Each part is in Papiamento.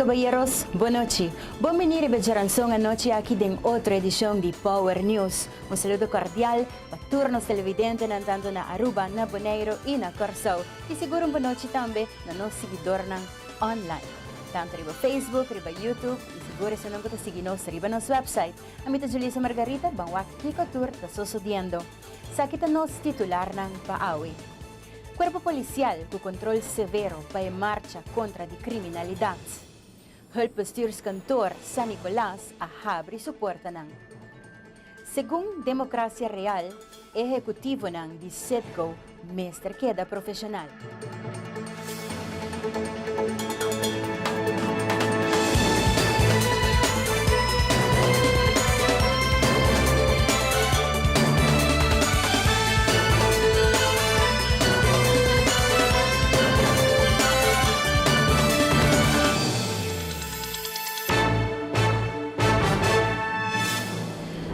caballeros, bon nochi. Bon bini riba djaranson anochi aki den otro edicion di Power News. Un saludo cordial pa tur nos televidentenan tanto na Aruba, na Boneiro y na Corsou. Y sigur un bon nochi tambe na nos siguidornan online. Tanto riba Facebook, riba YouTube y sigur esunnan cu ta sigui nos riba nos website. Ami ta Julissa Margarita, ban wak kico tur ta sosodiendo. Saki ta nos titularnan pa awe. Cuerpo policial cu control severo pa e marcha contra di criminalidad. Hulpbestuurskantoor San Nicolas a habri su puertanan. Segun Democracia Real, ehecutivonan di Citgo mester keda profesional.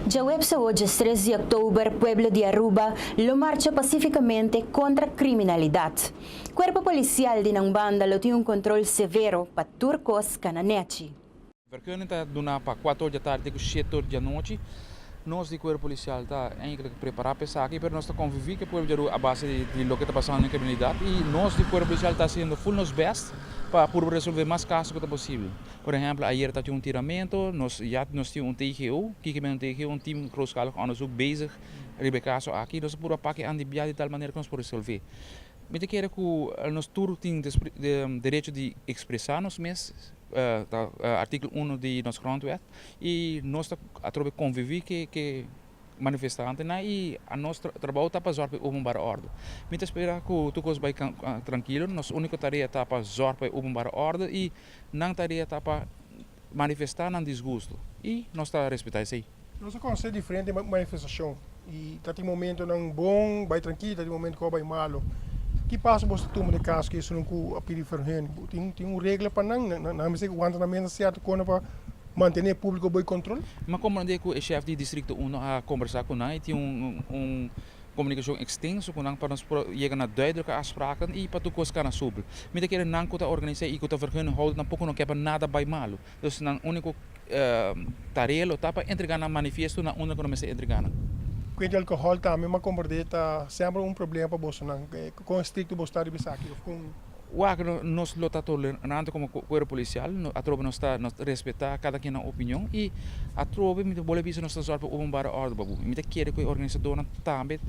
Djaweps awo djestres di oktober pueblo di Aruba lo marcha pasifikamente kontra kriminalidat. Kuerpo polisial di nan banda lo tin un kontrol severo pa tur kos kana nechi. Vergunning ta duna pa kuater or djatardi te ku shete or djanochi. Nos di Kuerpo Polisial ta eindelijk prepará pa esaki, pero nos ta konviví ku e pueblo di Aruba a base di loke ta pasando den kriminalidat i nos di Kuerpo Polisial ta hasiendo ful nos bèst pa purba resolvé mas kaso ku ta posibel. Por ehèmpel, ayer ta tin un tiramento, nos ya nos tin un TGO, kiko men un TGO? Un Team Grootschalig Onderzoek bezig riba e kaso aki. Nos a purba paki an di bia di tal manera ku nos por resolvé. Mi ta kere ku nos tur tin derecho di ekspresá nos mes, ta artíkulo uno di nos grondwet, i nos ta atrobe konviví ke ke manifestantenan i a nos trabou ta pa zòrg pa e openbare òrdu. Mi ta spera ku tur kos bai trankilo, nos úniko tarea ta pa zòrg pa e openbare òrdu i nan tarea ta pa manifestá nan disgusto i nos ta respetá esei. Nos a konosé diferente manifestashon i ta tin momentonan bon, bai trankil, ta tin momento ku a bai malo. Ki paso boso ta tuma den kaso ku esunnan ku a pidi vergunning? Tin un regla pa nan? Nan mester wanta nan mes na sierto kona pa mantené públiko boi kontrol? Mi a komprendé ku e shèf di distrikto uno a kombersá ku nan i tin un komunikashon ekstenso ku nan pa nos por yega na duidelijke afspraken i pa tur kos kana supel. Mi ta kere nan ku ta organisá i ku ta vergunning houder tampoko no ke pa nada bai malu. Dus nan úniko tarea lo ta pa entregá nan manifiesto na unda ku nan mester entregá nan. Kuent di alkohòl tambe m'a komprendé ta semper un problema pa bosonan. Kon estrikto boso ta riba esaki òf kon? Wak, nos lo ta tolerante komo kuerpo polisial. Atrobe nos ta nos ta respetá kada ken nan opinion i atrobe mi ta bolbe bisa nos ta zòrg pa openbare òrde pa bo. I mi ta kere ku e organisadornan tambe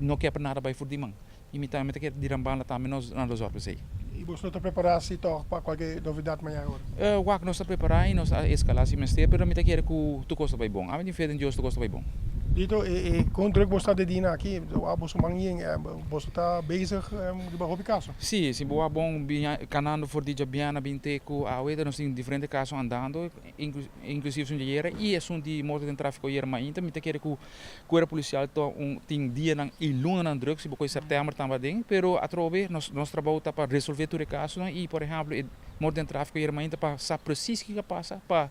no ke pa nada bai for di man. I mi tambe ta kere di nan banda tambe nos nan lo zòrg pa esei. I boso no ta prepará si tòg pa kualke novedat mañana ora? Wak, nos ta prepará i nos a eskalá si mester, pero mi ta kere ku tur kos ta bai bon. Ami tin fe den Dios tur kos ta bai bon. Dito, e kon druk boso ta de dina aki? Boso man yen, boso ta bezig riba hopi kaso? Sí, si bo a bon kanando for di djabièrnè bin te ku awe, nos tin diferente kaso andando, inklusive esun di ayera i esun di morto den tráfiko ayera mainta. Mi ta kere ku Kuerpo Polisial ta un tin dianan i lunanan druk, si bo kohe sèptèmber tamba aden, pero atrobe nos nos trabou ta pa resolvé tur e kasonan i por ehèmpel e morto den tráfiko ayera mainta pa sa presis kiko a pasa pa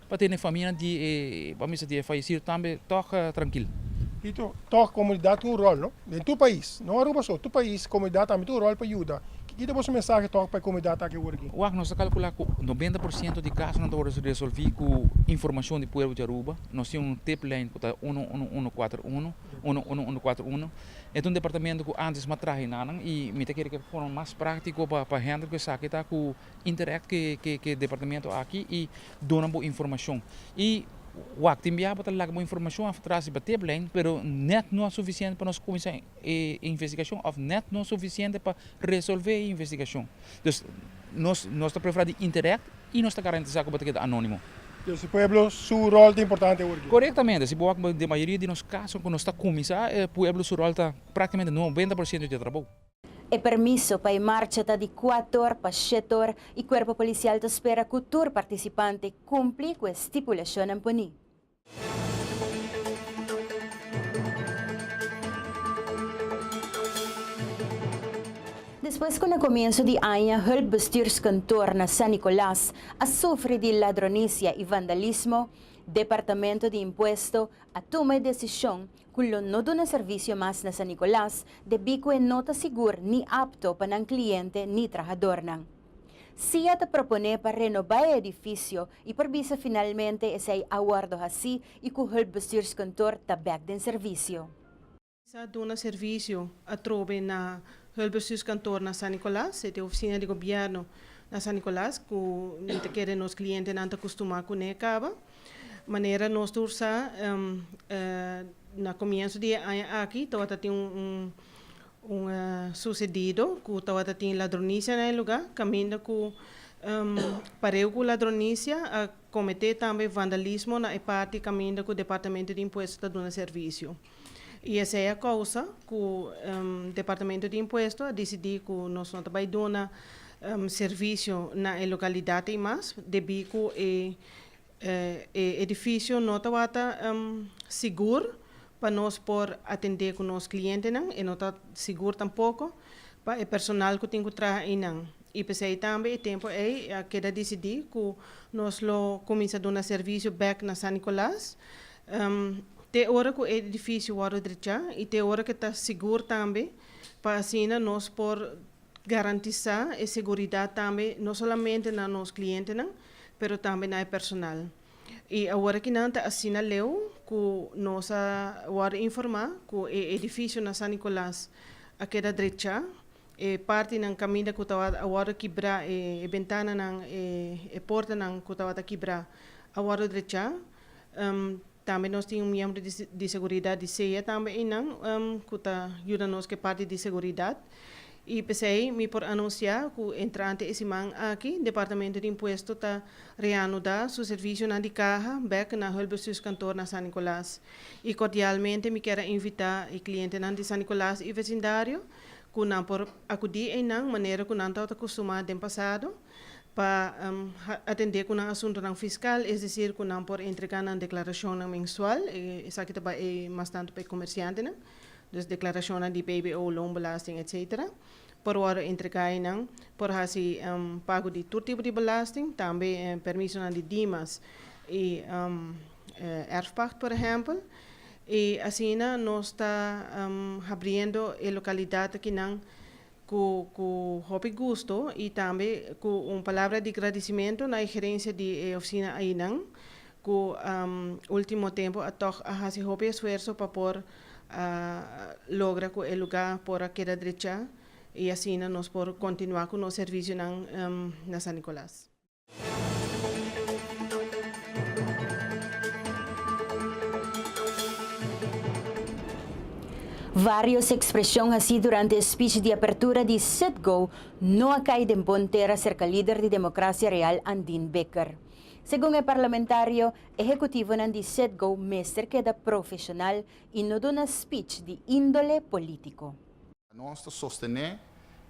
pa tene famianan di e bo a misa di e fayesido tambe tòg trankil. Tito, tòg komunidat tin un ròl no? Den tur pais, no Aruba so, tur pais komunidat tambe tin un ròl pa yuda. Ki ta boso mensahe tòg pa e komunidat aki awor aki? Wak, nos ta kalkulá ku 90% di kasonan ta wòrdu resolví ku informashon di pueblo di Aruba. Nos tin un tiplijn ku ta uno uno uno kuater uno, uno uno uno kuater uno. E ta un departamento ku antes mi a traha enanan i mi ta kere ku e forma mas práktiko pa pa hende ku esaki ta ku interact ku ku e departamento aki i duna bo informashon. I wak, tin biaha bo ta laga bo informashon atrás riba tiplijn, pero nèt no a sufisiente pa nos kuminsá e investigashon òf nèt no sufisiente pa resolvé e investigashon. Dus nos nos ta preferá di interact i nos ta garantisá ku bo ta keda anónimo. Dus e pueblo su ròl ta importante awor aki? Korektamente. Si bo wak den mayoria di nos kaso ku nos ta kuminsá e pueblo su ròl ta práktikamente 90% di e trabou. E permiso pa e marcha ta di kuator pa shetor i kuerpo polisial ta spera ku tur partisipante kumpli ku e stipulashonnan poní. Despues ku na komienso di aña Hulpbestuurskantoor na San Nicolas a sufri di ladronisia i vandalismo, Departamento di Impuesto a tuma e desishon ku lo no duna servisio mas na San Nicolas debí ku e no ta sigur ni apto pa nan kliente ni trahadornan. Sia ta proponé pa renobá e edifisio i por bisa finalmente esei a wòrdu hasí i ku Hulpbestuurskantoor ta bèk den servisio. Sa duna servisio atrobe na Hulpbestuurskantoor na San Nicolas, e ta e ofisina di gobièrnu na San Nicolas ku mi ta kere nos klientenan ta kustumá kuné kaba. Manera nos tur sa na komienso di e aña aki tabata tin un Un susedido ku tabata tin ladronisia na e lugá, kaminda ku pareu ku ladronisia a kometé tambe vandalismo na e parti kaminda ku Departamento di Impuesto ta duna servisio. I esei a kousa ku Departamento di Impuesto a disidí ku nos no ta bai duna servisio na e lokalidat ei mas debí ku e E edifisio no tabata sigur pa nos por atendé ku nos klientenan, e no ta sigur tampoko pa e personal ku tin ku traha einan. I p'esei tambe e tempu ei a keda disidí ku nos lo kuminsá duna servisio bèk na San Nicolas te ora ku e edifisio wòrdu drechá i te ora ku e ta sigur tambe pa asina nos por Garantisá e seguridat tambe no solamente na nos klientenan, pero tambe na e personal. I awor aki nan ta asina leu ku nos a wòrdu informá ku e edifisio na San Nicolas a keda drechá. E partinan kaminda ku tabata a wòrdu kibrá, e bentananan, e portanan ku tabata kibrá a wòrdu drechá. Tambe nos tin un miembro di seguridat di sea tambe einan ku ta yuda nos ku e parti di seguridat. I p'esei mi por anunsiá ku entrante e siman aki Departamento di Impuesto ta reanudá su servisionan di kaha bèk na Hulpbestuurskantoor na San Nicolas. I kordialmente mi kier a invitá e klientenan di San Nicolas i vesindario ku nan por akudí einan manera ku nan tabata kustumá den pasado. Pa atendé ku nan asuntunan fiskal, es desir ku nan por entregá nan deklarashonnan mensual, esaki ta bai mas tantu pa e komersiantenan, dus deklarashonnan di BBO, loonbelasting, etsetera, por wòrdu entregá einan, por hasi pago di tur tipo di belasting, tambe permisonan di Dimas i erfpacht por ehèmpel, i asina nos ta habriendo e lokalidat akinan. Ku ku hopi gusto i tambe ku un palabra di gradisimentu na e gerensia di e ofisina ainan ku ultimo tempu a tòg a hasi hopi esfuerso pa por a logra ku e lugá por a keda drechá i asina nos por kontinuá ku nos servisionan na San Nicolas. Varios ekspreshon hasí durante e speech di apertura di Citgo no a kai den bon tera serka lider di Democracia Real Andin Bikker. Segun e parlamentario, ehekutivonan di Citgo mester keda profeshonal i no duna speech di índole polítiko. Nos ta sostené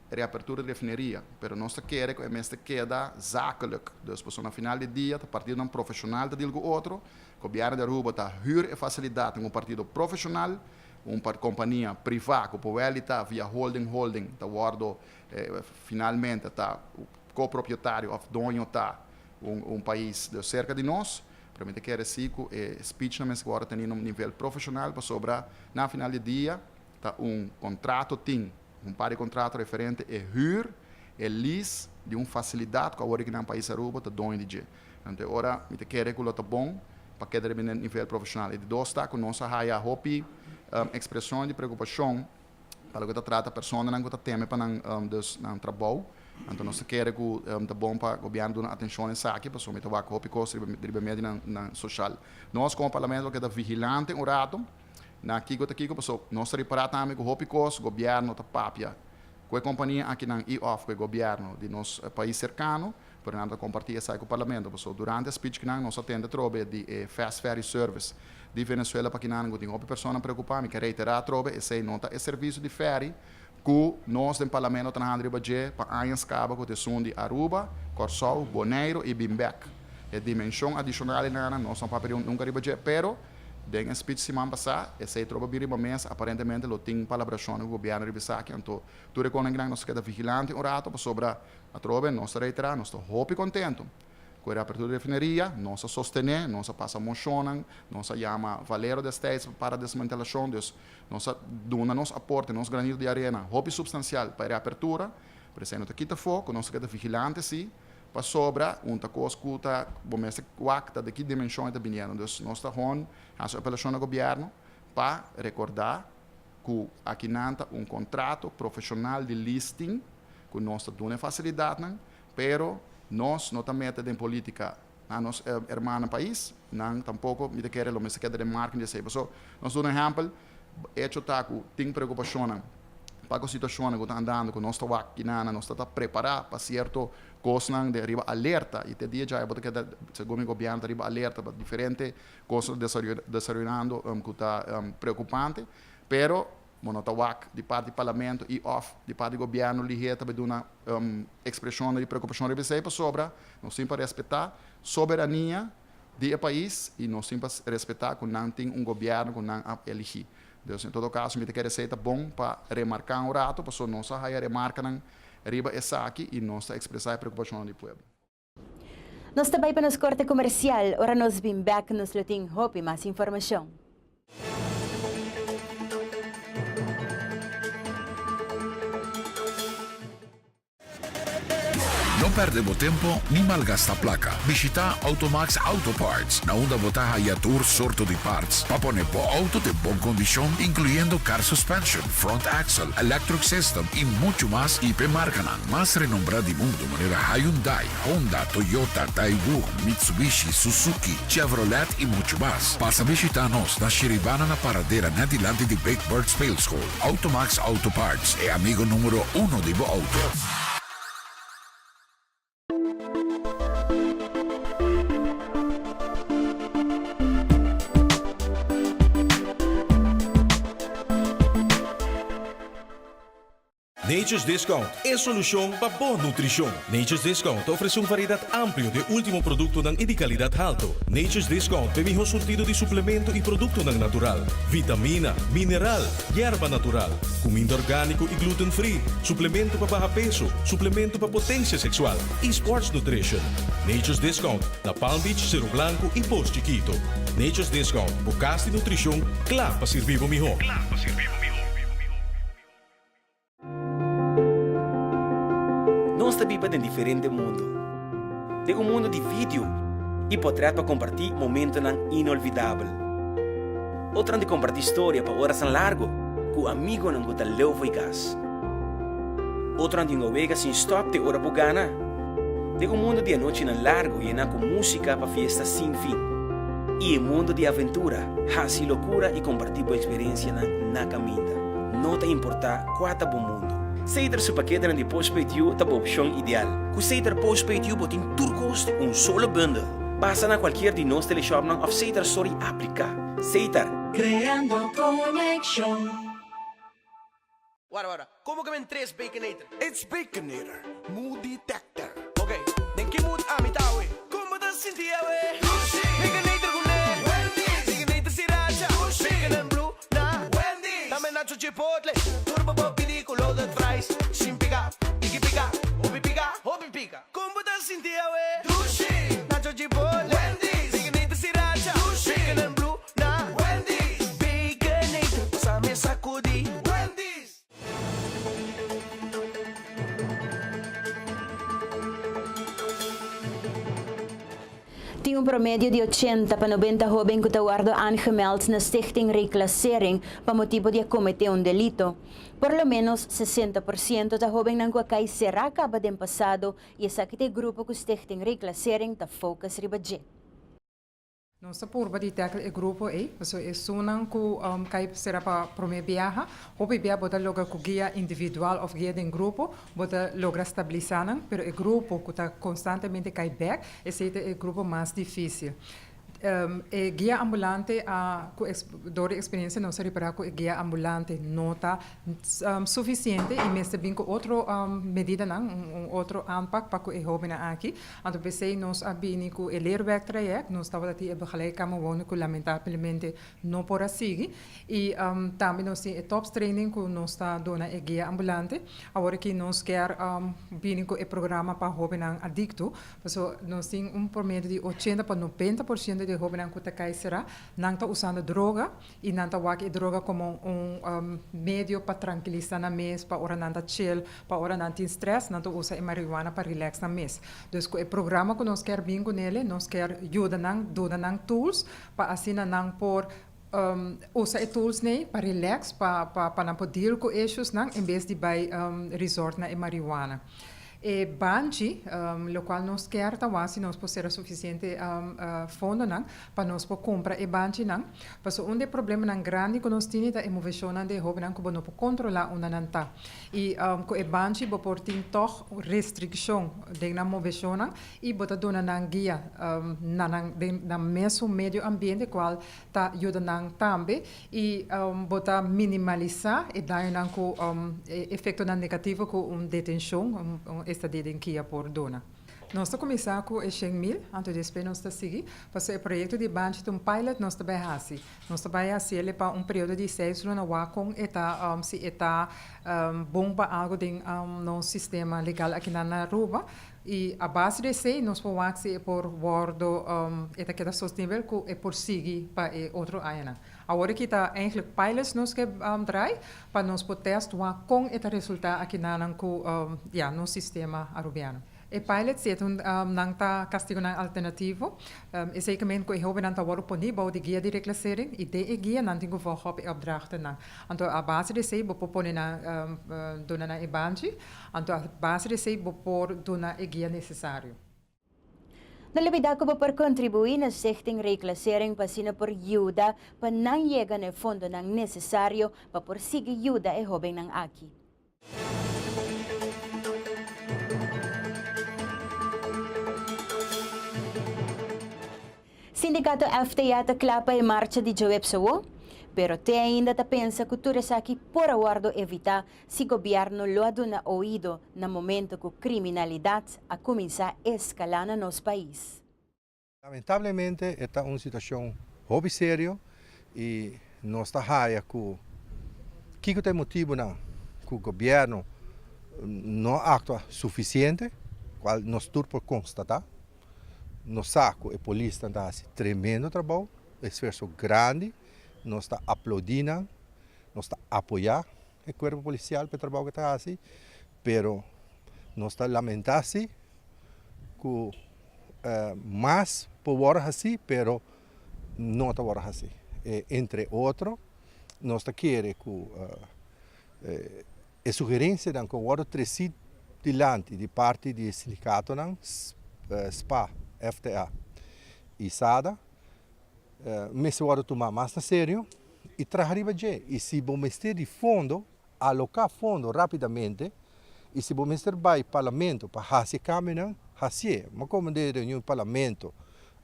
reapertura di refineria, pero nos ta kere ku e mester keda zakelijk. Dus pasobra na final di dia ta partidonan profeshonal ta deal ku otro. Gobièrnu di Aruba ta hür e fasilidat na un partido profeshonal, un kompania privá ku por wèl di ta via holding holding ta wòrdu finalmente ta kopropietario òf doño ta un pais dus serka di nos. Pero mi ta kere si ku e speechnan mester wòrdu teni na un nivel profeshonal pasobra na final di dia Ta un contrato tin un par di contrato referente e huur, e lease di un facilidad cu awor aki nan pais Aruba ta doño di dje. Anto e ora mi ta kere cu lo ta bon pa keda riba e nivel profesional. E di dos ta cu nos a haya hopi expresion di preocupacion pa loke ta trata personanan cu ta teme pa nan dus nan trabou. Anto nos ta kere cu ta bon pa gobierno duna atencion esaki pasobra mi ta wak hopi cos riba medio nan social. Nos como parlamento lo keda vigilante un rato. Na kiko ta kiko paso nos ta ripará tambe ku hopi kos gobièrnu ta papia ku e kompania akinan i òf ku e gobièrnu di nos pais serkano, pero nan ta kompartí esaki ku parlamento. Paso durante e speech kinan nos a tende atrobe di e fast ferry service di Venezuela pa kinan ku tin hopi persona preokupá. Mi ke reiterá atrobe esei no ta e servisio di ferry ku nos den parlamento ta trahando riba dje pa añas kaba ku ta esun di Aruba, Kòrsou, Boneiru i bin bèk. E dimenshon adishonal ei nan nos no papia nunka riba dje, pero. Den e speech siman pasá, esei troba bin riba mesa, aparentemente lo tin palabrashonnan ku gobièrnu riba esaki, anto tur e konan nos ta keda vigilante un rato pasobra atrobe nos ta reiterá nos ta hopi kontentu ku e reapertura di refineria, nos a sostené, nos a pasa moshonnan, nos a yama Valero destijds pa para desmantelashon, dus nos a duna nos aporte, nos granito di arena hopi supstansial pa e reapertura. Pero esei no ta kita afó ku nos ta keda vigilante sí, pasobra un ta kos ku ta bo mester wak ta di ki dimenshon e ta biniendo. Dus nos ta hon hasi un apelashon na gobièrnu pa rekordá ku akinan ta un kontrato profeshonal di listing ku nos ta duna e fasilidatnan, pero nos no ta mete den polítika na nos hermano pais, nan tampoko mi ta kere lo mester keda den margen di esei. Pasobra nos duna un ehèmpel, echo ta ku tin preokupashonnan pa ku situashonnan ku ta andando ku nos ta wak kinan, nos ta ta prepará pa sierto kosnan den riba alerta i te dia djai bo ta keda segun mi gobièrnu ta riba alerta pa diferente kosnan ta desaroyando ku ta preokupante, pero Bo no ta wak di parti parlamento i òf di parti gobièrnu lihé ta bai duna ekspreshonnan di preokupashon riba esei pasobra nos tin pa respetá soberania di e pais i nos tin pa respetá ku nan tin un gobièrnu ku nan a eligí. Dus en todo kaso mi ta kere esei ta bon pa remarká un rato pasobra nos a haya remarkanan riba esaki i nos ta ekspresá e preokupashonnan di pueblo. Nos ta bai pa nos korte komersial, ora nos bin bek nos lo tin hopi mas informashon. No perde bo tempo ni malgasta placa. Bishita Automax Auto Parts, na unda bo ta haya tur sorto di parts pa pone bo auto den bon condicion, incluyendo car suspension, front axle, electric system y mucho mas y p'e marcanan mas renombra di mundo manera Hyundai, Honda, Toyota, Daewoo, Mitsubishi, Suzuki, Chevrolet y mucho mas. Pasa bishita nos na Shiribana na Paradera net dilanti di Big Bird Speelschool. Automax Auto Parts, e amigo numero uno di bo auto. Nature's Discount, e solucion pa bo nutricion. Nature's Discount ta ofrece un variedad amplio di e ultimo productonan y di calidad halto. Nature's Discount ta e miho surtido di suplemento y productonan natural, vitamina, mineral, yerba natural, cuminda organico y gluten free, suplemento pa baha peso, suplemento pa potencia sexual y sports nutrition. Nature's Discount na Palm Beach, Cero Blanco y Pos Chiquito. Nature's Discount, bo cas di nutricion cla pa sirbi bo miho. Nos ta biba den diferente mundu. Den un mundu di video i potrèt pa kompartí momentonan inolvidabel. Otronan di kompartí storia pa orasnan largu ku amigonan ku ta leu fo'i kas. Otronan di hunga wega sin stòp te ora bo gana. Den un mundu di anochinan largu yená ku músika pa fiesta sin fin. I e mundu di aventura, hasi lokura i kompartí bo eksperensianan na kaminda. No ta importá kua ta bo mundu. Seter su paketenan di Postpaid You ta bo opshon ideal. Ku Seter Postpaid You bo tin tur kos den un solo bundel. Pasa na kualkier di nos teleshopnan òf Seter Store i apliká. Seter. Creando conexion. Wara wara, como ke men tres Baconator? It's Baconator, mood detector. Ok, den ki mood ami ta awe? Con bo ta sinti awe? Dushi! Baconator cu ne? Wendy's! Baconator sriracha! Dushi! Bacon and blue na? Wendy's! Tambe nacho chipotle! Tur bo por pidi cu loaded fries. Sin pica, tiki pica, hopi pica, hopi pica. Con bo ta sinti awe? Dushi! Nacho chipotle! Wendy's! Baconator sriracha! Dushi! Bacon and blue Na Wendy's. Baconator pasa mi sacudi. Wendy's. Tin un promedio di ochenta pa nobenta hoben ku ta wòrdu aangemeld na Stichting Reclassering pa motibu di a kometé un delito. Por lo ménos 60% ta hobennan ku a kai será kaba den pasado i esaki ta e grupo ku Stichting Reclassering ta focus riba dje. Nos ta purba di tackle e grupo ei, pasobra esunnan ku kai sera pa promé biaha, hopi bia bo ta logra ku guia individual òf guia den grupo, bo ta logra stabilisá nan, pero e grupo ku ta konstantemente kai bèk, esei ta e grupo mas difísil. E guia ambulante a ku dor di eksperensia nos a ripará ku e guia ambulante no ta sufisiente i mester bin ku otro medidanan, un otro aanpak pa ku e hóbennan aki. Anto p'esei nos a bini ku e leerwerktraject, nos tabata tin e begeleidkamer wonen ku lamentablemente no por a sigui. I tambe nos tin e tops training ku nos ta duna e guia ambulante. Awor aki nos kier bini ku e programa pa hobennan adikto, pasobra nos tin un promedio di ochenta pa nobenta por siento di. di hóbennan ku ta kai será, nan ta usando droga i nan ta wak e droga komo un medio pa trankilisá nan mes, pa ora nan ta chill, pa ora nan tin stress, nan ta usa e marihuana pa relax nan mes. Dus ku e programa ku nos kier bin kunele, nos kier yuda nan, duna nan tools pa asina nan por usa e tools nei pa relax, pa pa nan por deal ku issuesnan en bes di bai resort na e marihuana. E banchi, locual nos kier ta wak si nos por sera suficiente fondonan pa nos por cumpra e banchinan. Pasobra un di e problemanan grandi cu nos tini ta e movecionnan di e hobennan cu bo no por controla unda nan ta. Y cu e banchi bo por tin toch restriccion den nan movecionnan y bo ta duna nan guia na nan den nan mesun medio ambiente cual ta yuda nan tambe y bo ta minimalisa e dañonan cu e efectonan negativo cu un detencion, un estadia den kia por duna. Nos ta cuminsa cu e 100.000, anto despues nos ta sigui, pasobra e proyecto di banchi ta un pilot nos ta bay haci. Nos ta bay haciele pa un periodo di seis luna wak con e ta, si e ta bon pa algo den nos sistema legal akinan na Aruba. I a base di esei nos por wak si e por wordo, e ta keda sostenibel ku e por sigui pa e otro añanan. Awor aki ta eigenlijk pilots nos ke draai pa nos por test wak kon e ta resulta akinanan ku ya nos sistema Arubiano. E pilots si e ta un nan ta kastigonan alternativo. Esei ke men ku e hobennan ta wordo poni bou di guia di reclassering i den e guia nan tin ku volg op e opdrachtennan. Anto a base di esei bo por pone nan duna nan e banchi. Anto a base di esei bo por duna e guia nesesario. No lubida ku bo por kontribuí na Stichting Reclassering pa asina por yuda pa nan yega na e fondonan nesesario pa por sigui yuda e hóbennan aki. Sindikato FTA ta kla pa e marcha di djaweps awo, pero te ainda ta pensa ku tur esaki por a wòrdu evitá si gobièrnu lo a duna oido na momento ku kriminalidat a kuminsá eskalá na nos pais. Lamentablemente e ta un situashon hopi serio i nos ta haya ku kiko ta e motibunan ku gobièrnu no a aktua sufisiente, kual nos tur por konstatá. Nos sa ku e polisnan ta hasi tremendo trabou, esfuerso grandi, nos ta aplaudí nan. Nos ta apoyá e kuerpo polisial pa e trabou ku e ta hasi, pero nos ta lamentá si ku mas por wòrdu hasí, pero no ta wòrdu hasí. Entre otro, nos ta kere ku e sugerensianan ku a wòrdu tresí dilanti di parti di e sindikatonan, spa, FTA i sada, mester wòrdu tumá mas na serio i traha riba dje. I si bo mester di fondo, aloká fondo rápidamente, i si bo mester bai parlamento pa hasi e kambionan, hasié. Mi a komprendé reunion di parlamento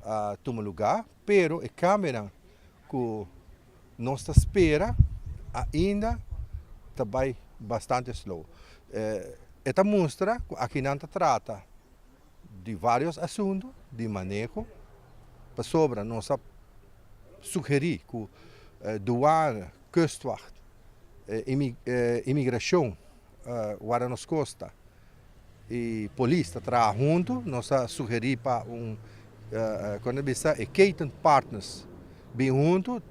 a tuma lugá, pero e kambionan ku nos ta spera ainda ta bai bastante slow. E ta mustra ku akinan ta trata di varios asuntu di maneho pasobra nos a sugerí ku Douane, Kustwacht, Imigrashon, Guarda Nos Kosta i Polis ta traha huntu. Nos a sugerí pa un kon ta bisa e keten partners bin huntu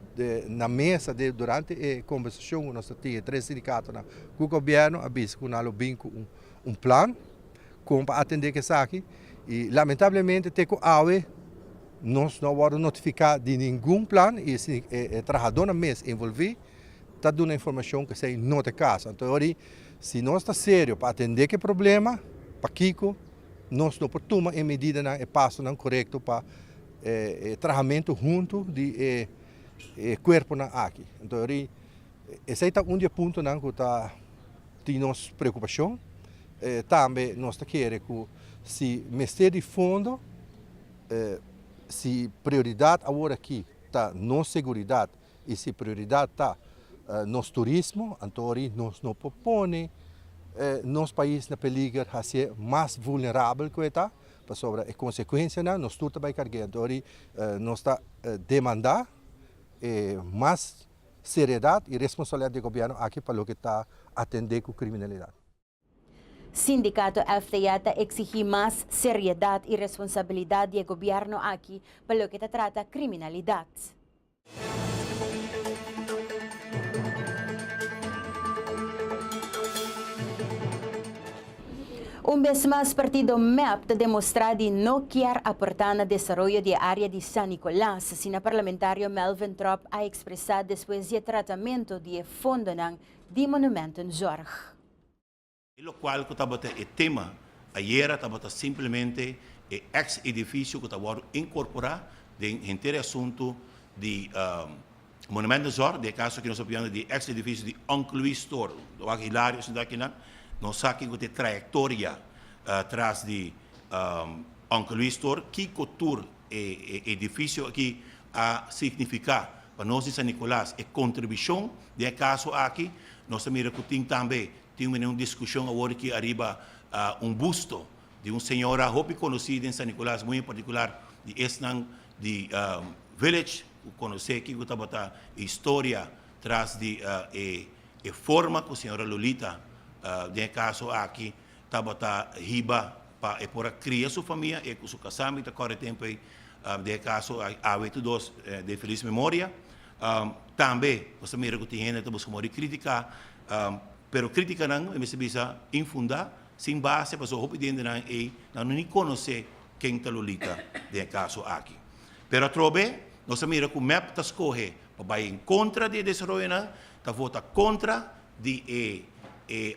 na mesa durante e kombersashon ku nos ta tin e tres sindikatonan ku gobièrnu a bisa ku nan lo bin ku un plan. Kon pa atendé ku esaki i lamentablemente te ku awe nos no a wòrdu notifiká di ningun plan i e trahadónan mes envolví ta duna informashon ku esei no ta e kaso. Anto ora si nos ta serio pa atendé ku e problema pakiko nos no por tuma e medidanan e pasonan korekto pa e trahamentu huntu di e kuerponan aki. Anto ora esei ta un di e puntonan ku ta tin nos preokupashon. Tambe nos ta kere ku si mester di fondo, si prioridat awor aki ta nos seguridat i si prioridat ta nos turismo, anto nos no por pone nos pais na peliger hasié mas vulnerabel ku e ta, pasobra e konsekuensianan nos tur ta bai karg'é. Anto nos ta demandá e mas Seriedad y responsabilidad di e gobierno aki pa loke ta atende cu criminalidad. Sindicato FTA ta exigi mas seriedad y responsabilidad di e gobierno aki pa loke ta trata criminalidad. Un bes mas partido mep ta demostra di no kier aporta na desaroyo di e area di San Nicolas, asina parlamentario Melvin Tromp a expresa despues di e tratamento di e fondonan di Monumentenzorg. E lokual ku tabata e tema ayera tabata simplemente e eks edifisio ku ta wòrdu inkorporá den henter e asuntu di Monumentenzorg, den e kaso aki nos ta papiando di e eks edifisio di Uncle Luis Store. Wak Hilario sinta akinan, nos sa kiko ta e trayektoria tras di Uncle Luis Store, kiko tur e edifisio aki a signifiká pa nos di San Nicolas, e kontribushon den e kaso aki, nos ta mira ku tin tambe Tin mene un discusion awor aki ariba un busto di un señora hopi conoci den San Nicolas, muy en particular di esnan di Village cu conoce kico tabata e historia tras di e forma cu señora Lolita den e caso aki tabata hiba pa e por a cria su famia, e cu su casa mi ta core tempo ey den e caso awe tur dos den feliz memoria. Tambe nos ta mira cu tin hende ta busca mori critica. Pero criticanan, mi mester bisa, infundá, sin base, pasobra hopi di hendenan ei nan no ni conoce ken ta Lolita den e caso aki. Pero atrobe nos a mira cu mep ta scoge pa bay en contra di e desaroyonan, ta vota contra di e e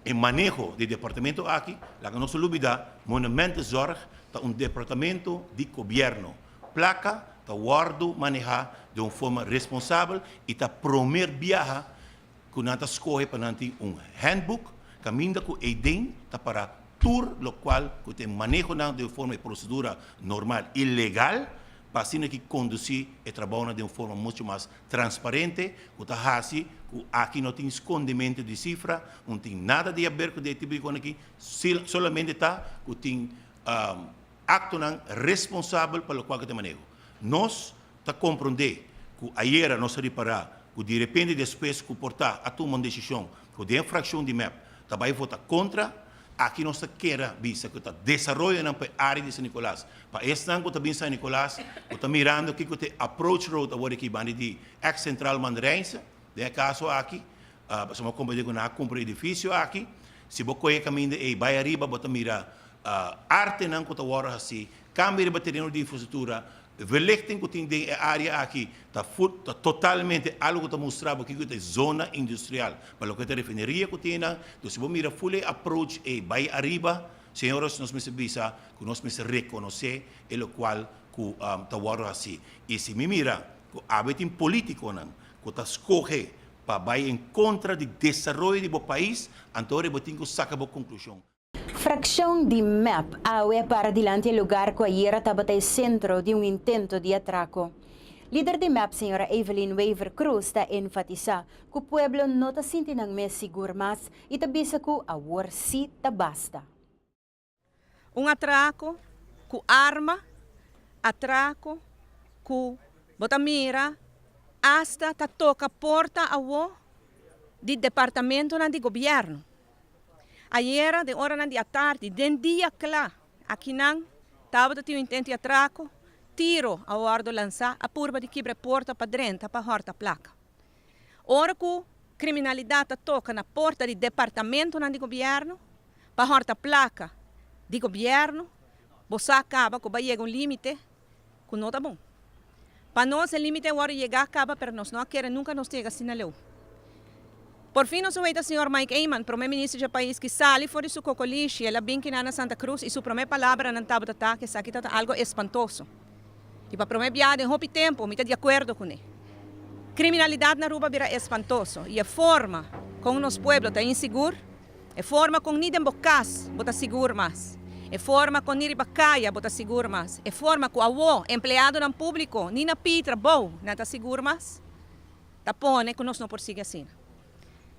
e maneho di e departamento aki. Laga nos no lubida, Monumentenzorg ta un departamento di gobierno. Placa ta wordo maneha den un forma responsabel y ta promer biaha cu nan ta scoge pa nan tin un handbook caminda cu eyden ta para tur locual cu ta e manehonan den un forma y procedura normal y legal pa asina ki conduci e trabaonan den un forma mucho mas transparente cu ta haci cu aki no tin scondimento di cifra, no tin nada di haber cu di e tipo di cosnan aki, solamente ta cu tin Actonan responsabel pa locual cu ta maneho. Nos ta comprende cu ayera nos a ripara cu di repente despues cu por ta a tuma un decision cu den fraccion di mep ta bay vota contra, aki nos ta kera bisa cu ta desaroyonan pa e area di San Nicolas. Pa esnan cu ta bin San Nicolas cu ta mirando kico ta e approach road awor aki banda di ex Central Mandarijnse, den e caso aki, pasobra bo a comprende cu nan a cumpra e edificio aki, si bo coge e caminda ey bay ariba bo ta mira Artenan ku ta wòrdu hasí, kambio riba tereno di infrastruktura, verlichting ku tin den e área aki ta ta totalmente algu ku ta mustra bo kiko ta e zona industrial pa loke ta refineria ku tin nan. Entonces si bo mira ful e approach ei bai ariba, señores nos mester bisa ku nos mester rekonosé e lokual ku ta wòrdu hasí. I si mi mira ku awe tin polítikonan ku ta skohe pa bai en kontra di desaroyo di bo pais, anto ora bo tin ku saka bo konklushon. Fraccion di mep awe a para dilanti e lugar cu ayera tabata e centro di un intento di atraco. Lider di mep señora Evelyn Wever Croes ta enfatisa cu pueblo no ta sinti nan mes sigur mas y ta bisa cu awor si ta basta. Un atraco cu arma, atraco cu bo ta mira hasta ta toca porta awo di departamentonan di gobierno. Ayera den oranan di atardi, den dia kla, akinan tabata tin un intento di atrako, tiro a wòrdu lansá, a purba di kibra e porta pa drenta pa hòrta plaka. Ora ku kriminalidat ta toka na porta di departamentonan di gobièrnu pa hòrta plaka di gobièrnu, bo sa kaba ku bai yega un límite ku no ta bon. Pa nos e limite a wòrdu yegá kaba pero nos no a kere nunka nos ta yega asina leu. Por fin nos a weta señor Mike Eman, prome minister dje pais ki sali for di su kokolishi, el a bin kina na Santa Cruz y su prome palabranan tabata ta ku esaki ta ta algo espantoso. Y pa prome biaha den hopi tempo mi ta di akuerdo kuné. Kriminalidat na Aruba a bira espantoso y e forma kon nos pueblo ta insigur, E forma kon ni den bo kas bo ta sigur mas. E forma kon ni riba kaya bo ta sigur mas. E forma ku awo empleadonan públiko ni na pidi trabou nan ta sigur mas, ta pone ku nos no por sigui asina.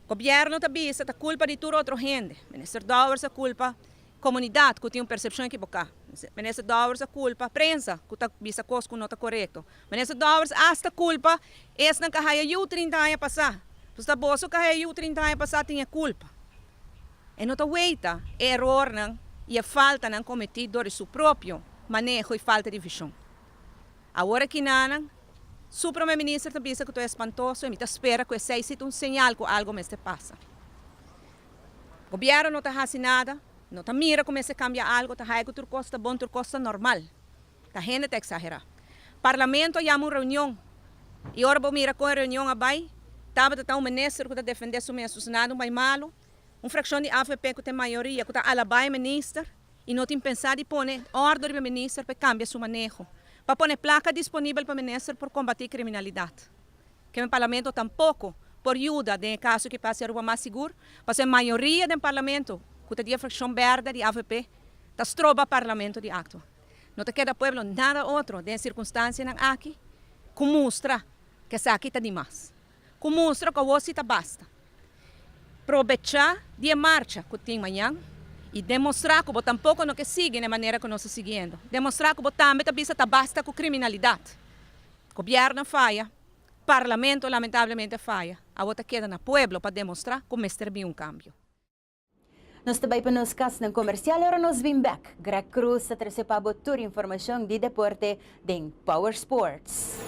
Gobièrnu ta bisa ta kulpa di tur otro hende. Minister Dowers a kulpa komunidat ku tin un persepshon ekiboká. Minister Dowers a kulpa prensa ku ta bisa kos ku no ta korekto. Minister Dowers asta kulpa esnan ku a haya yu trinta aña pasá. Pues ta boso ku a haya yu trinta aña pasá tin e kulpa. E no ta weita e erornan i e faltanan kometí dor di su propio maneho i falta di vishon. Awor aki nanan, su Prome Minister ta bisa ku ta espantoso i mi ta spera ku esei si ta un señal ku algo mester pasa. Gobièrnu no ta hasi nada, no ta mira ku mester kambia algo, ta haya ku tur kos ta bon, tur kos ta normal. Ta hende ta eksagerá. Parlamento a yama un reunion i ora bo mira kon e reunion a bai, tabata ta un minister ku ta defendé su mes, su nada un bai malu, un frakshon di avp ku ta e mayoria ku ta alabá e minister i no tin pensá di pone òrdu riba e minister pa e kambia su maneho, pa pone plaka disponibel pa minister por kombatí kriminalidat. Ke parlamento tampoko por yuda den e kaso ki pa hasi Aruba mas sigur, pasobra e mayoria den parlamento ku ta di e frakshon bèrdè di avp ta stroba parlamento di aktua. No ta keda pueblo nada otro den e sirkunstansianan aki ku mustra ku esaki ta dimas, ku mustra ku awor si ta basta. Probechá di e marcha ku tin mañan i demostrá ku bo tampoko no ke sigui na e manera ku nos ta siguiendo. Demostrá ku bo tambe ta bisa ta basta ku kriminalidat. Gobièrnu a faya, parlamento lamentablemente a faya, awor ta keda na pueblo pa demostrá ku mester bin un kambio. Nos ta bai pa nos kasnan komersial ora nos bin bek. Greg Cruz ta trese pa bo tur informashon di deporte den Power Sports.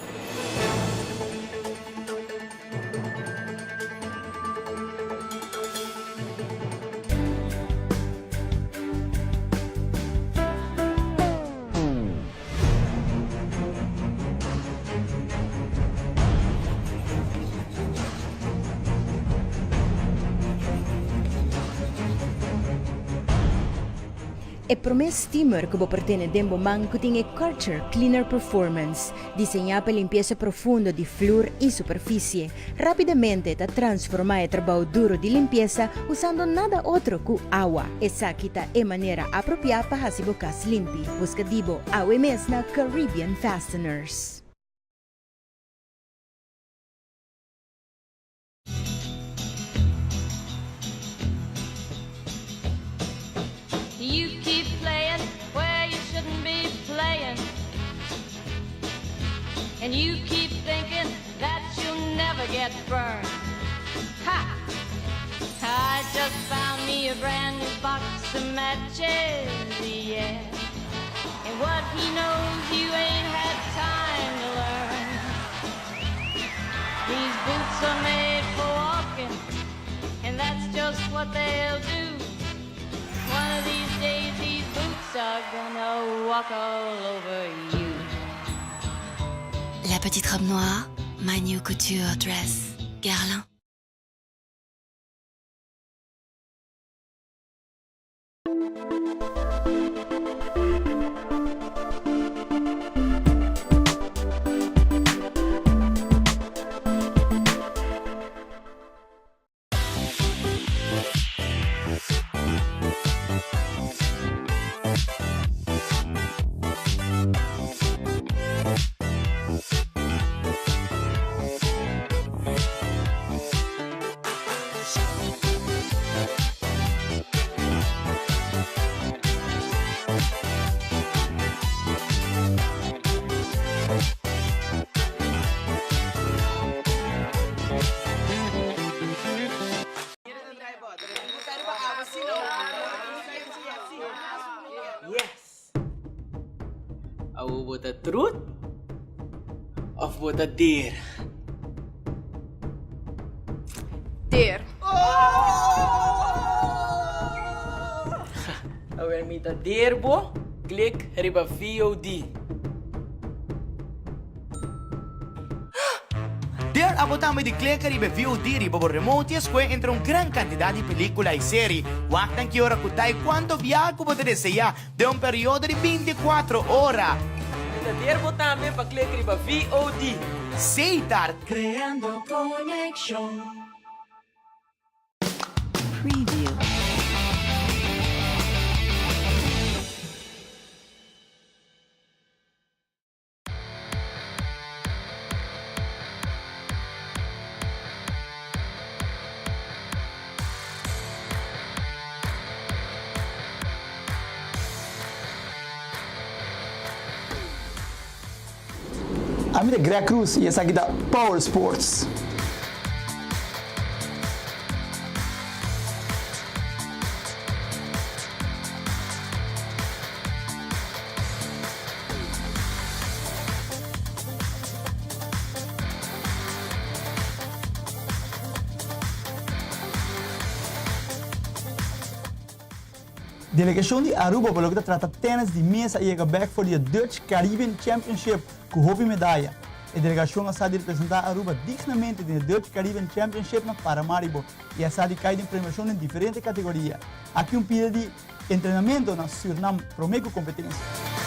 E promé steamer ku bo por tene den bo man ku tin e Karcher Cleaner Performance, diseñá pa limpiesa profundo di flur i superfisie. Rápidamente ta transformá e trabou duro di limpiesa usando nada otro ku awa. Esaki ta e manera apropiá pa hasi bo kas limpi. Buska di bo awe mes na Caribbean Fasteners. You keep playing where you shouldn't be playing And you keep thinking that you'll never get burned Ha! I just found me a brand new box of matches, yeah And what he knows you ain't had time to learn These boots are made for walking And that's just what they'll do One of these days these boots are gonna walk all over you La petite robe noire, my new couture dress, Guerlain. Yes! Awo bo ta truth of bo ta deer? Deer. Awer mi ta deer bo, klik riba VOD. Der abo tambe di kleka riba e VOD riba bo remote i escohe entre un gran cantidad di pelicula i seri. Wak nan ki ora cu ta i cuanto biaha cu bo ta desea den un periodo di binticuatro ora. Mi ta der bo tambe pa klek riba VOD. Setar. Creando conexion. Preview. Ami ta Greg Cruz y esaki ta Power Sports. Delegacion di Aruba pa loke ta trata tennis di mesa a yega bek for di e Dutch Caribbean Championship cu hopi medaya. E delegacion a sa di representa Aruba dignamente den e Dutch Caribbean Championship na Paramaribo y a sa di cay den premiacion den diferente categoria. Aki un pida di entrenamento na Surnam prome cu competencia.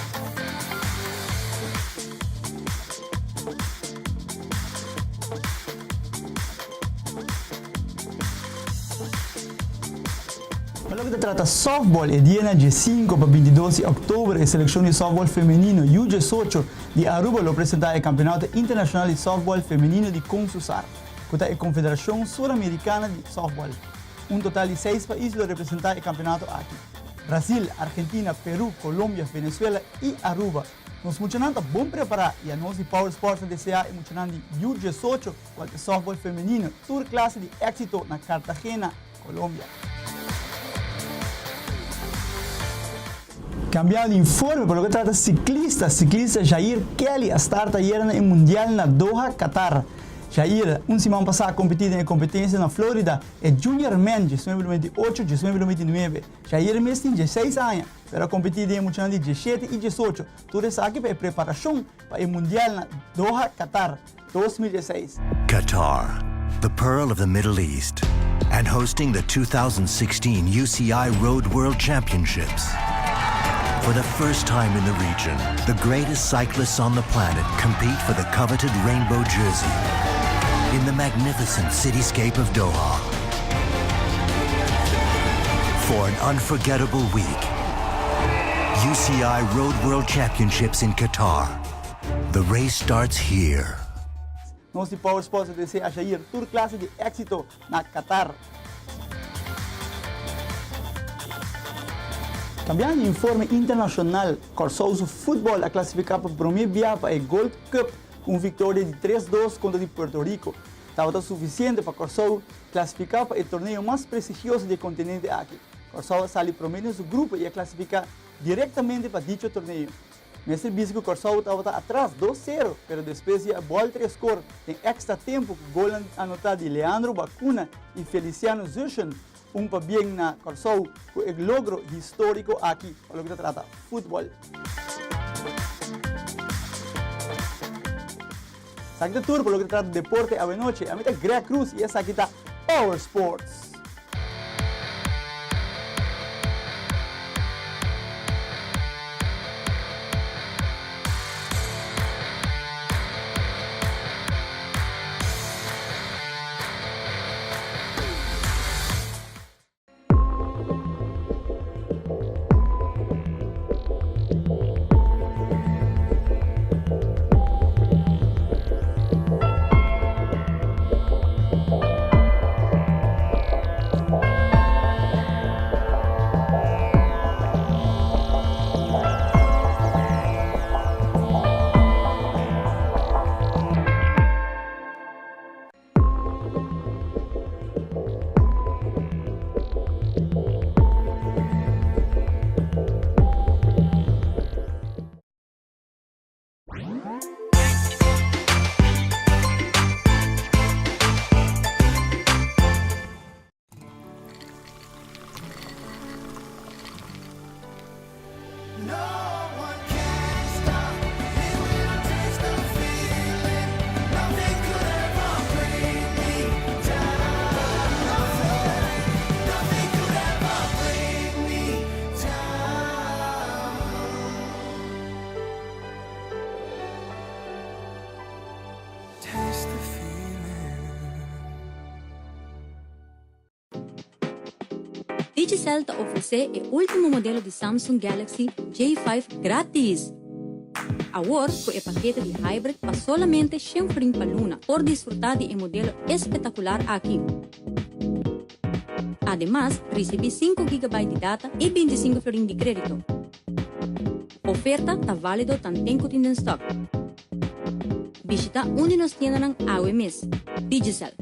Pa loke ta trata softball, e dianan diesinco pa bintidos di october e seleccion di softball femenino U diesocho di Aruba lo presenta e Campeonato Internacional di Softball Femenino di Consusar, cu ta e Confederacion Sur Americana di Softball. Un total di seis pais lo representa e campeonato aki, Brasil, Argentina, Peru, Colombia, Venezuela y Aruba. Nos muchanan ta bon prepara y anos di Power Sports ta desea e muchanan di U diesocho cual ta softball femenino tur clase di exito na Cartagena, Colombia. Cambiando di informe pa loke trata ciclista, ciclista Jair Kelly a start ayera na e Mundial na Doha, Qatar. Jair, un siman pasa a competi den e competencia na Florida, e Junior Men 1998, 1999. Jair mes tin dieseis aña, pero a competi den e muchanan di diesshete y diesocho. Tur esaki pa e preparacion pa e Mundial na Doha, Qatar. 2016. Qatar, the pearl of the Middle East, and hosting the 2016 UCI Road World Championships. For the first time in the region, the greatest cyclists on the planet compete for the coveted rainbow jersey in the magnificent cityscape of Doha. For an unforgettable week, UCI Road World Championships in Qatar. The race starts here. Nos di Power Sports ta desea Jair tur clase di exito na Qatar. Cambiando di informe internacional, Corsou su futbol a clasifica pa prome bia pa e Gold Cup cu un victoria di tres dos contra di Puerto Rico. Tabata suficiente pa Corsou clasifica pa e torneo mas prestigioso di e continente aki. Corsou a sali prome den su grupo y a clasifica directamente pa dicho torneo. Mester bisa ku Kòrsou tabata atras dos sero, pero despues di a bòlter e skor den èkstra tempu ku golnan anotá di Leandro Bacuna i Feliciano Zuschen, un pabien na Kòrsou ku e logro históriko aki pa loke ta trata futbòl. Esaki ta tur pa loke ta trata deporte awenochi. Ami ta Greg Cruz i esaki ta Power Sports. Digicel ta ofresé e último modelo di Samsung Galaxy J5 gratis! Awor ku e pakete di Hybrid pa solamente shen florin pa luna por disfrutá di e modelo espetakular aki. Ademas, risibí sinku gigabyte di data i bintisinku florin di krédito. Oferta ta válido tanten ku tin den stòk. Bishitá un di nos tiendanan awe mes. Digicel.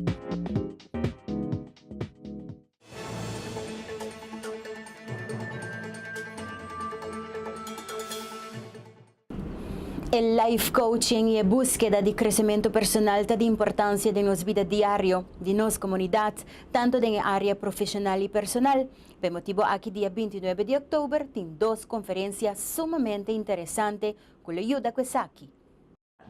E life coaching y e buskeda di crecemento personal ta di importancia den nos bida diario, di nos comunidad, tanto den e area profesional y personal. P'e motibo aki dia 29 di october tin dos conferencia sumamente interesante cu lo yuda cu esaki.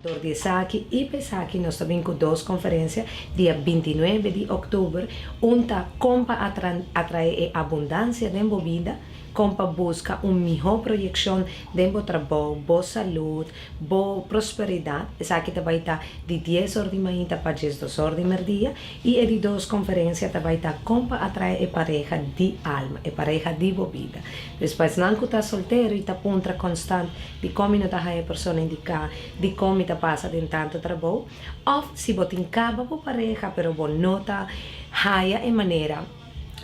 Dor di esaki y pa esaki nos ta bin cu dos conferencia dia 29 di october, un ta con pa atrae e abundancia den bo bida, con pa busca un miho proyeccion den bo trabou, bo salud, bo prosperidad, esaki ta bay ta di dies or di mainta pa diesdos or di merdia, y e di dos conferencia ta bay ta con pa atrae e pareha di alma, e pareha di bo bida. Dus pa esnan cu ta soltero y ta puntra constant dicon mi no ta haya e persona indica, dicon mi ta pasa den tanto trabou, of si bo tin caba bo pareha pero bo no ta haya e manera,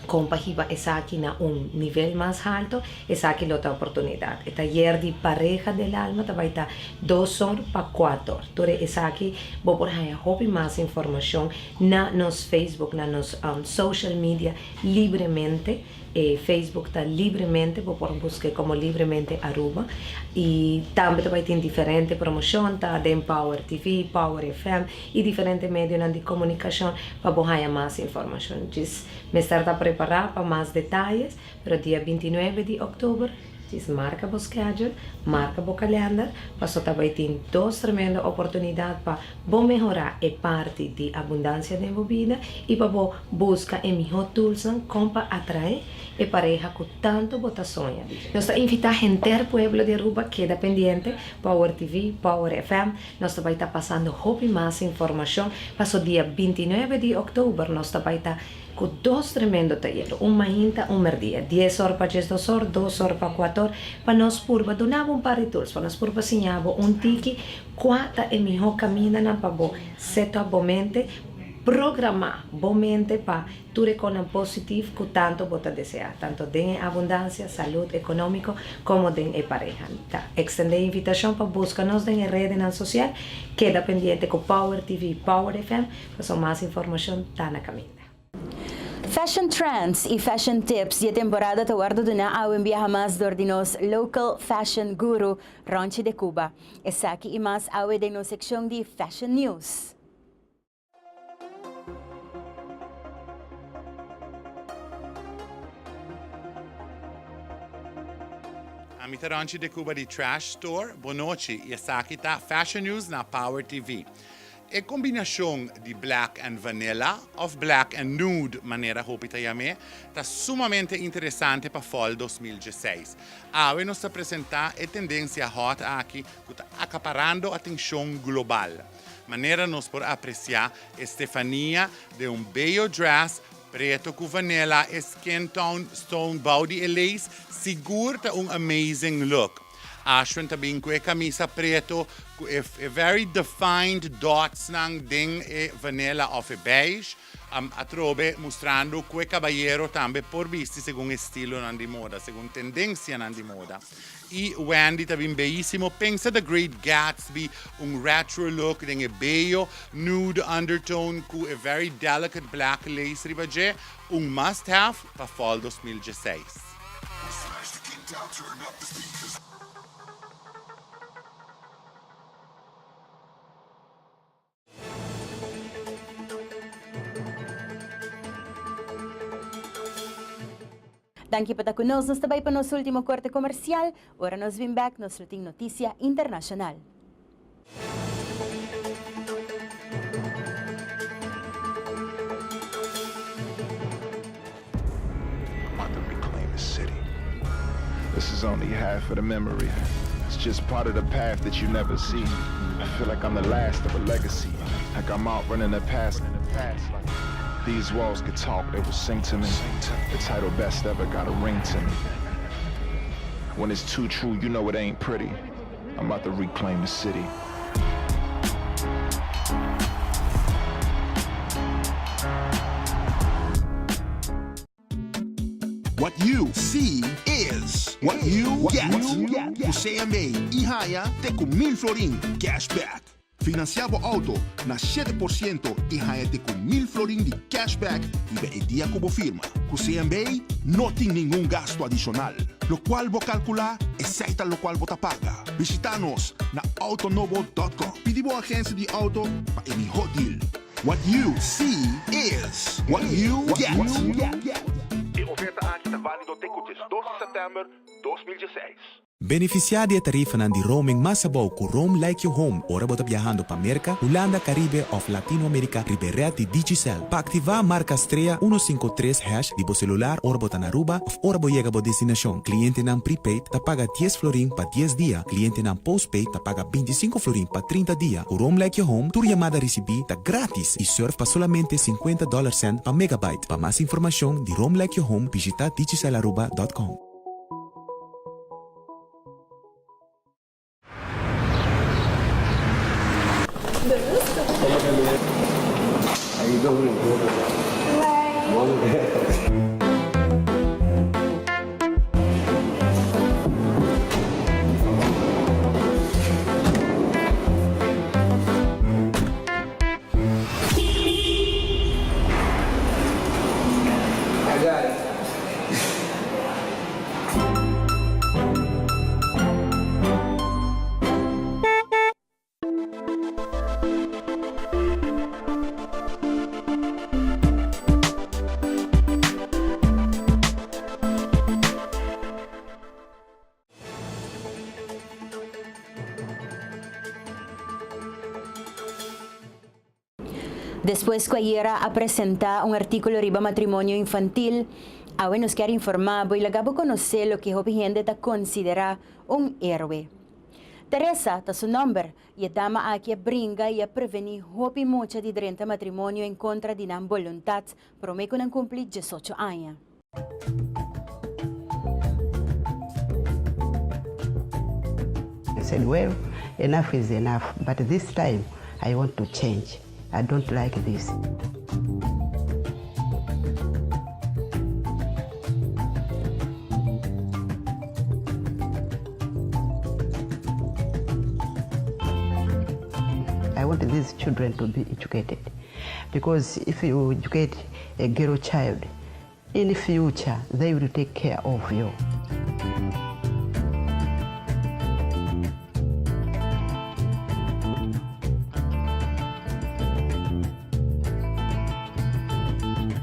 Kon pa hiba esaki na un nivel mas halto, esaki lo ta oportunidat. E tayer di Pareha del Alma ta bai ta dos or pa kuator. Tur e esaki bo por haña hopi mas informashon na nos Facebook, na nos social media libremente. E Facebook ta libremente, bo por busk'e komo Libremente Aruba. I tambe ta bai tin diferente promoshon, ta den Power TV, Power FM. i diferente medionan di komunikashon pa bo haña mas informashon. Djis mester ta prepará pa mas detayes, pero dia 29 di òktober djis marka bo schedule, marka bo kalènder, paso ta bai tin dos tremendo oportunidat pa bo mehorá e parti di abundansia den bo bida i pa bo buska e mihó toolsnan kon pa atraé e pareha ku tantu bo ta soña di dje. Nos ta invitá henter pueblo di Aruba keda pendiente, Power TV, Power FM, Nos ta bai ta pasando hopi mas informashon paso dia 29 di òktober nos ta bai ta ku dos tremendo tayer, un mainta un merdia, dies or pa diesdos or, dos or pa kuator, pa nos purba duna bo un par di tools, pa nos purba siña bo un tiki kua ta e mihó kamindanan pa bo set up bo mente, programa bo mente pa Tur e konan positiv ku tantu bo ta deseá, tantu den e abundansia, salud ekonómiko, komo den e pareha. Ta ekstendé e invitashon pa buska nos den e redenan sosial. Keda pendiente ku Power TV, Power FM, pasobra mas informashon ta na kaminda. Fashion trends y fashion tips di e temporada ta wordo duna awe un biaha mas dor di nos local fashion guru Ronchi de Cuba. Esaki y mas awe den nos seccion di Fashion News. Ami ta Ronchi de Cuba di Trash Store. Bonochi y esaki ta Fashion News na Power TV. E combinacion di black and vanilla of black and nude manera hopi ta yam'e ta sumamente interesante pa fall 2016. Awe nos ta presenta e tendencia hot aki cu ta acaparando atencion global. Manera nos por apreciá Estefania den un beyo dress preto cu vanilla e skin tone stone bou di e lace sigur ta un amazing look. Ashwin ta bin cu e camisa preto cu e e very defined dots nan den e vanilla of e beige. Atrobe mustrando cu e cabayero tambe por bisti segun estilonan di moda, segun tendencianan di moda. Y Wendy ta bin beyisimo. Pensa The Great Gatsby, un retro look den e beyo nude undertone cu e very delicate black lace riba dje, un must have pa fall 2016. Danki pa ta ku nos. Nos ta bai pa nos ultimo korte komersial. Ora nos bin bek, nos lo tin notisia internashonal. This is only half of the memory. It's just part of the path that you never see. I feel like I'm the last of a legacy. Like I'm out running the past. These walls could talk, they will sing to me. The title best ever got a ring to me. When it's too true, you know it ain't pretty. I'm about to reclaim the city. What you see is what you get. Ku CMB i haña te ku mil florin cashback. Financia bo auto na 7% y haña te cu 1000 florin di cashback riba e dia cu bo firma. Cu CMB no tin ningun gasto adicional. Locual bo calcula, esey ta locual bo ta paga. Bishita nos na autonobo dot com. Pidi bo agencia di auto pa e miho deal. What you see is what you get. E oferta aki ta valido te cu 12 di september 2016. Benefisiá di e tarifanan di roaming mas abou ku Roam Like You Home ora bo ta biahando pa Merka, Hulanda, Karibe òf Latinoamerika riba e rèt di Digicel. Pa aktivá, marka strea 153 hash di bo selular ora bo ta na Aruba òf ora bo yega bo destinashon. Klientenan prepaid ta paga dies florin pa dies dia, klientenan postpaid ta paga 25 florin pa 30 dia. Ku Roam Like You Home, tur yamada risibí ta grátis i sùrf pa solamente 50 dòler sènt pa megabyte. Pa mas informashon di Roam Like You Home, bishitá digicelaruba dòt com. I got it. Despues cu ayera a presenta un articulo riba matrimonio infantil, awe nos kier informa bo y laga bo conoce loke hopi hende ta considera un heroe. Teresa ta su nomber y e dama aki a bringa y a preveni hopi mucha di drenta matrimonio en contra di nan boluntad prome cu nan cumpli diesocho aña. I said, well, enough is enough, but this time I want to change. I don't like this. I want these children to be educated because if you educate a girl child, in future they will take care of you.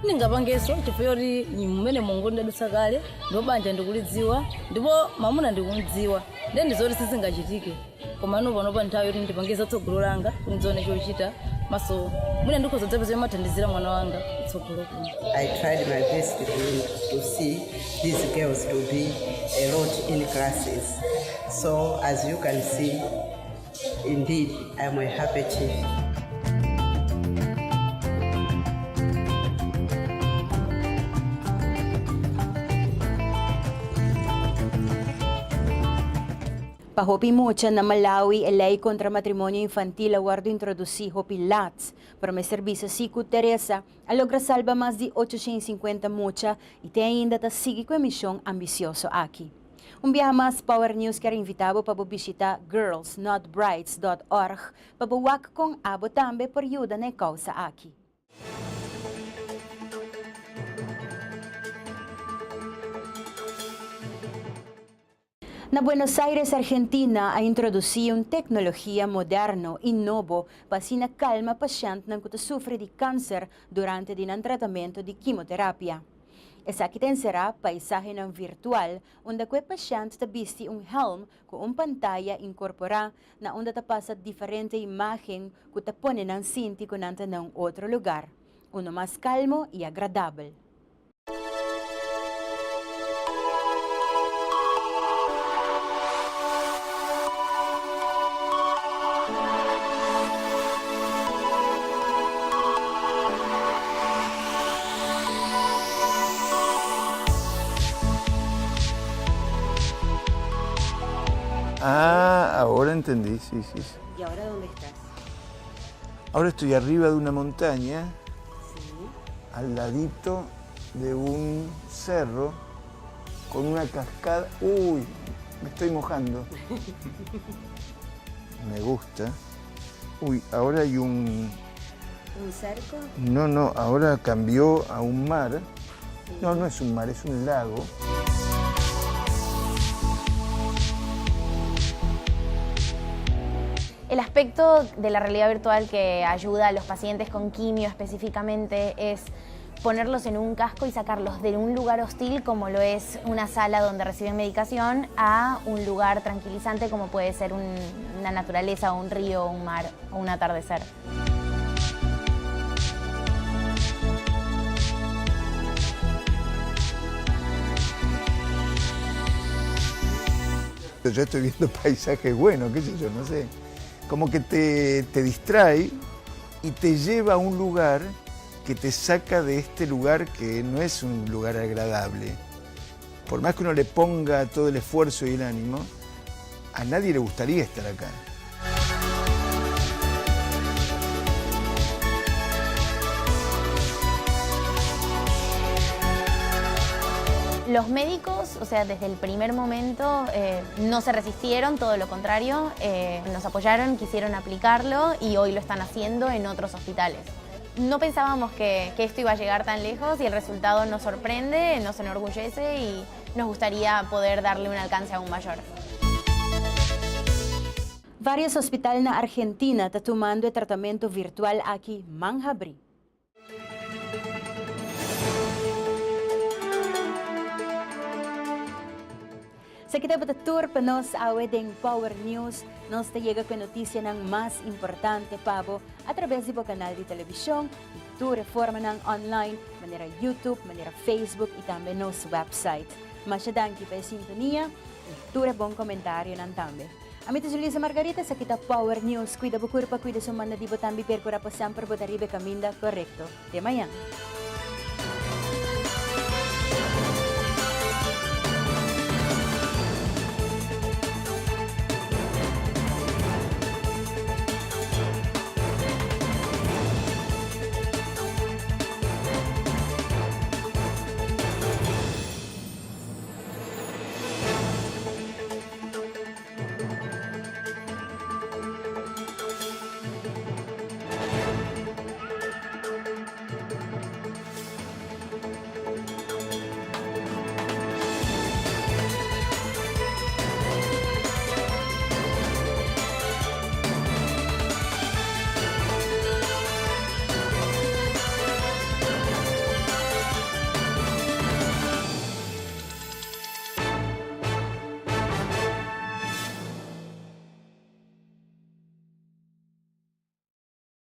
Ndingapangenso chifukwa choti mmene mungu ndadutsa kale ndipo banja ndikulidziwa ndipo mamuna ndikumudziwa ndiye ndizoti sizingachitike komano panopa nthawi yoti ndipange za tsogolo langa kuti ndidzione chochita maso mwina ndikhoza kudzapeza yomathandizira mwana wanga kutsogolo kuno I tried my best to, to see these girls to be a lot in classes. So as you can see, indeed, I'm a happy chief. Pa hopi mucha na Malawi e lei kontra matrimonio infantil a wòrdu introdusí hopi lat, pero mester bisa si ku Teresa a logra salba mas di 850 mucha i te ainda ta sigui ku e mishon ambisioso aki. Un biaha mas Power News kier invitá bo pa bo bishitá girlsnotbrides dòt org pa bo wak kon abo tambe por yuda na e kousa aki. Na Buenos Aires, Argentina, a introdusí un teknologia moderno i nobo pa asina kalma pashèntnan ku ta sufri di kanser durante di nan tratamentu di kimoterapia. Esaki ta enserá paisahenan virtual unda ku e pashènt ta bisti un hèlm ku un pantaya inkorporá na unda ta pasa diferente imágen ku ta pone nan sinti ku nan ta na un otro lugar, uno mas kalmo i agradabel. Ah, ahora entendí, sí, sí, sí. ¿Y ahora dónde estás? Ahora estoy arriba de una montaña Sí. al ladito de un cerro con una cascada. Uy, me estoy mojando. Me gusta. Uy, ahora hay un... ¿Un cerco? No, no, ahora cambió a un mar. No, no es un mar, es un lago. El aspecto de la realidad virtual que ayuda a los pacientes con quimio específicamente es ponerlos en un casco y sacarlos de un lugar hostil como lo es una sala donde reciben medicación a un lugar tranquilizante como puede ser una naturaleza, un río, un mar o un atardecer. Yo estoy viendo paisajes buenos, qué sé yo, no sé. Como que te, te distrae y te lleva a un lugar que te saca de este lugar que no es un lugar agradable. Por más que uno le ponga todo el esfuerzo y el ánimo, a nadie le gustaría estar acá. Los médicos, o sea, desde el primer momento eh, no se resistieron, todo lo contrario, eh, nos apoyaron, quisieron aplicarlo y hoy lo están haciendo en otros hospitales. No pensábamos que, que esto iba a llegar tan lejos y el resultado nos sorprende, nos enorgullece y nos gustaría poder darle un alcance aún mayor. Varios hospital na Argentina ta tumando e tratamento virtual aki man habri. Esaki tabata tur pa nos awe den Power News. Nos ta yega ku e notisianan mas importante pa bo atraves di bo kanal di televishon i tur e formanan online manera YouTube, manera Facebook i tambe nos website. Masha danki pa e sintonia i tur e bon komentarionan tambe. Ami ta Julisa Margarita, esaki ta Power News. Kuida bo kurpa, kuida su manda di bo tambe i perkura pa semper bo ta riba e kaminda korekto. Te mañan.